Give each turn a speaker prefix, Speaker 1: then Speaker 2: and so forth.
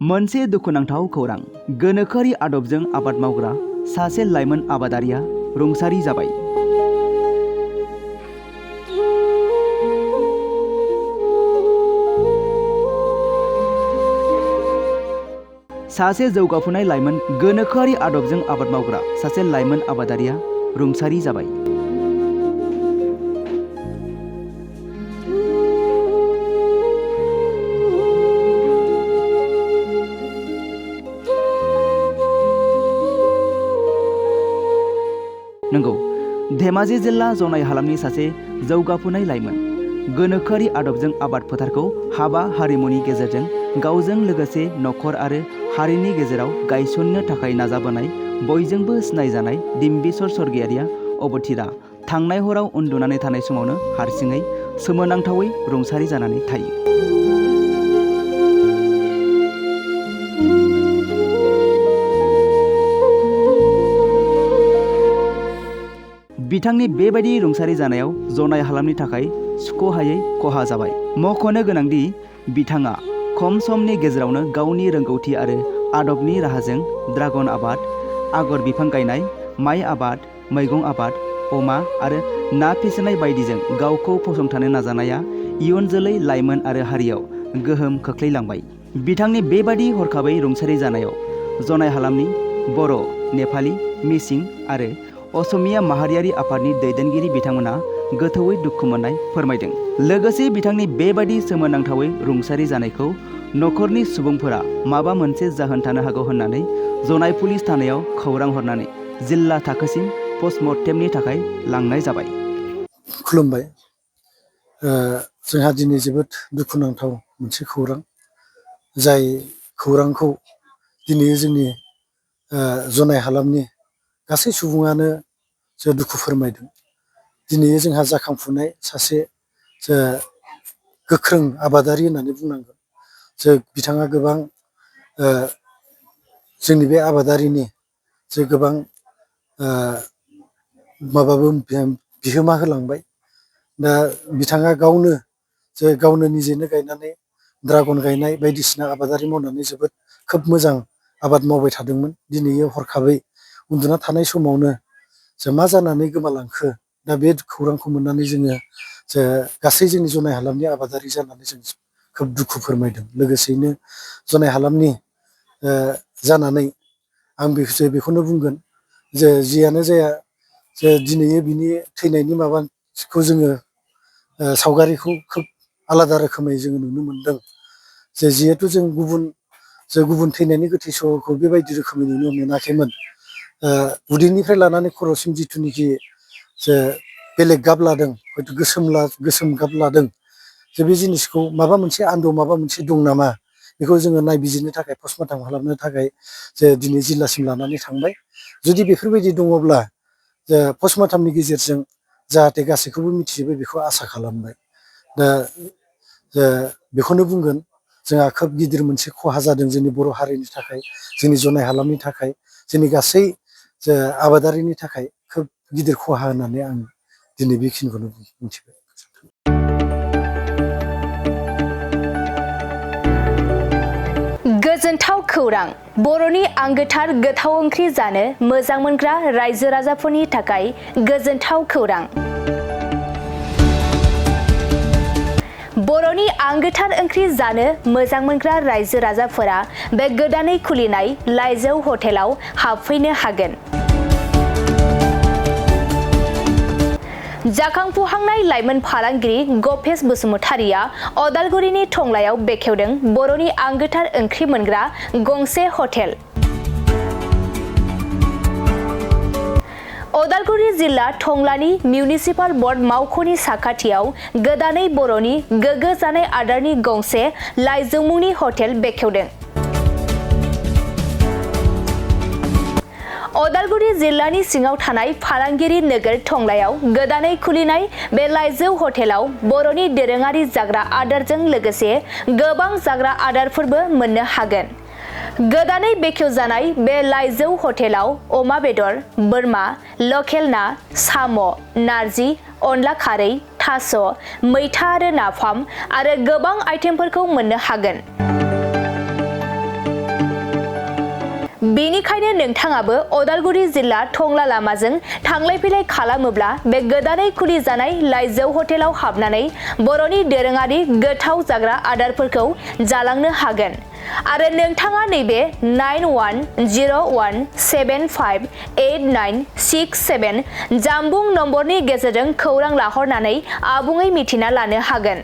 Speaker 1: मोनसे दुखुनांथाव खौरां गोनोखोआरि आदबजों आबाद मावग्रा सासे लाइमोन आबादारिया रुंसारि जाबाय। सासे जौगाफुनाय लाइमोन गोनोखोआरि आदबजों आबाद मावग्रा सासे लाइमोन आबादारिया रुंसारि जाबाय। नंगौ, धेमाजि जिल्ला जनाय हालामनि सासे जौगाफुनाय लाइमोन गोनोखोआरि आदबजों आबाद फोथारखौ हाबा हारिमुनि गेजेरजों गावजों लोगोसे नखर आरो हारिनि गेजेराव गायसननो थाखाय नाजाबोनाय बयजोंबो सिनायजानाय डिम्बिसर स्वर्गियारिया अबथिरा थांनाय हराव उन्दुनानै थानाय समावनो हारसिङै सोमोनांथावै रुंसारि जानानै थायो। बिथांनि बेबायदि रुंसारि जानायाव जनाय हालामनि थाखाय सुख'हायै खहा जाबाय। मख'नो गोनांदि बिथाङा खम समनि गेजेरावनो गावनि रोंगौथि आरो आदबनि राहाजों ड्रागन आबाद, आगर बिफां गायनाय, माइ आबाद, मैगं आबाद, अमा आरो ना फिसिनाय बायदिजों गावखौ फसंथानो नाजानाया इयुन जोलै लाइमोन आरो हारियाव गोहोम खोख्लैलांबाय। बिथांनि बेबादि हरखाबै रुंसारि जानायाव जनाय हालामनि बर', नेपालि, मिसिं आरो असमिया माहारियारि आफादनि दैदेनगिरि बिथांमोना गोथौयै दुखु मोननाय फोरमायदों। लोगोसे बिथांनि बेबादि सोमोनांथावै रुंसारि जानायखौ नखरनि सुबुंफोरा माबा मोनसे जाहोन थानो हागौ होननानै जनाय पुलिस थानायाव खौरां हरनानै जिल्ला थाखोसिम पस्टमर्टेमनि थाखाय लांनाय जाबाय।
Speaker 2: खुलुमबाय। जोंहा दिनै जोबोद दुखुनांथाव मोनसे खौरां, जाय खौरांखौ दिनै जोंनि जनाय हालामनि गासै सुबुङानो जे दुखु फोरमायदों। दिनै जोंहा जाखांफुनाय सासे गोख्रों आबादारि होननानै बुंनांगोन। जे बिथाङा गोबां जोंनि बे आबादारिनि जे गोबां बिहोमा होलांबाय। दा बिथाङा गावनो निजेनो गायनानै ड्रागन गायनाय बायदिसिना आबादारि मावनानै जोबोद खोब मोजां आबाद मावबाय थादोंमोन। दिनै हरखाबै उन्दुना थानाय समावनो जे मा जानानै गोमालांखो, दा बे खौरांखौ मोननानै जोङो जे गासै जोंनि जनाय हालामनि आबादारि जानानै जों खोब दुखु फोरमायदों। लोगोसेयैनो जनाय हालामनि जानानै आं बेखौनो बुंगोन जे जियानो जाया, जे दिनै बिनि थैनायनि माबाखौ जोङो सावगारिखौ खोब आलादा रोखोमै जोङो नुनो मोनदों। जे जिहेथु जों गुबुन थैनायनि गोथै सहखौ बेबायदि रोखोमै नुनो मोनाखैमोन। उदैनिफ्राय लानानै खर'सिम जिथुनिखि जे बेलेग गाब लादों, हयथ' गोसोम गाब लादों, जे बे जिनिसखौ माबा मोनसे माबा मोनसे दं नामा, बेखौ जोङो नायबिजिरनो थाखाय पस्टमर्टेम खालामनो थाखाय जे दिनै जिल्लासिम लानानै थांबाय। जुदि बेफोरबायदि दङब्ला जे पस्टमर्टेमनि गेजेरजों जाहाथे गासैखौबो मिथिजोबो बेखौ आसा खालामबाय। दा बेखौनो बुंगोन, जोंहा खोब गिदिर मोनसे खहा जादों जोंनि बर' हारिनि थाखाय, जोंनि जनाय हालामनि थाखाय, जोंनि गासै जे आबादारिनि थाखाय खोब गिदिर खहा होननानै आं दिनै बेखिनिखौनो मिथिबाय।
Speaker 3: गोजोनथाव खौरां। बर'नि आंगोथार गोथाव ओंख्रि जानो मोजां मोनग्रा रायजो राजाफोरनि थाखाय गोजोनथाव खौरां। बर'नि आंगोथार ओंख्रि जानो मोजां मोनग्रा रायजो राजाफोरा बे गोदानै खुलिनाय लाइजौ हटेलाव हाबफैनो हागोन। जाखांफुहांनाय लाइमोन फालांगिरि गपेश बसुमतारिया अदालगुरिनि टंलायाव बेखेवदों बर'नि आंगोथार ओंख्रि मोनग्रा गंसे हटेल। अदालगुरि जिल्ला टंलानि मिउनिसिपाल बर्ड मावख'नि साखाथियाव गोदानै बर'नि गोग्गो जानाय आदारनि गंसे लाइजौ मुंनि हटेल बेखेवदों। अदालगुरि जिल्लानि सिङाव थानाय फालांगिरि नोगोर टंलायाव गोदानै खुलिनाय बे लाइजौ हटेलाव बर'नि दोरोङारि जाग्रा आदारजों लोगोसे गोबां जाग्रा आदारफोरबो मोननो हागोन। गोदानै बेखेवजानाय बे लाइजौ हटेलाव अमा बेदर, बोरमा, लकेल ना, साम', नारजि, अनला खारै, थास', मैथा आरो नाफाम आरो गोबां आइटेमफोरखौ मोननो हागोन। बेनिखायनो नोंथाङाबो अदालगुरि जिल्ला टंला लामाजों थांलाय फैलाय खालामोब्ला बे गोदानै खुलि जानाय लाइजौ हटेलाव हाबनानै बर'नि दोरोङारि गोथाव जाग्रा आदारफोरखौ जालांनो हागोन। आरो नोंथाङा नैबे 9101758967 जानबुं नम्बरनि गेजेरजों खौरां लाहरनानै आबुङै मिथिना लानो हागोन।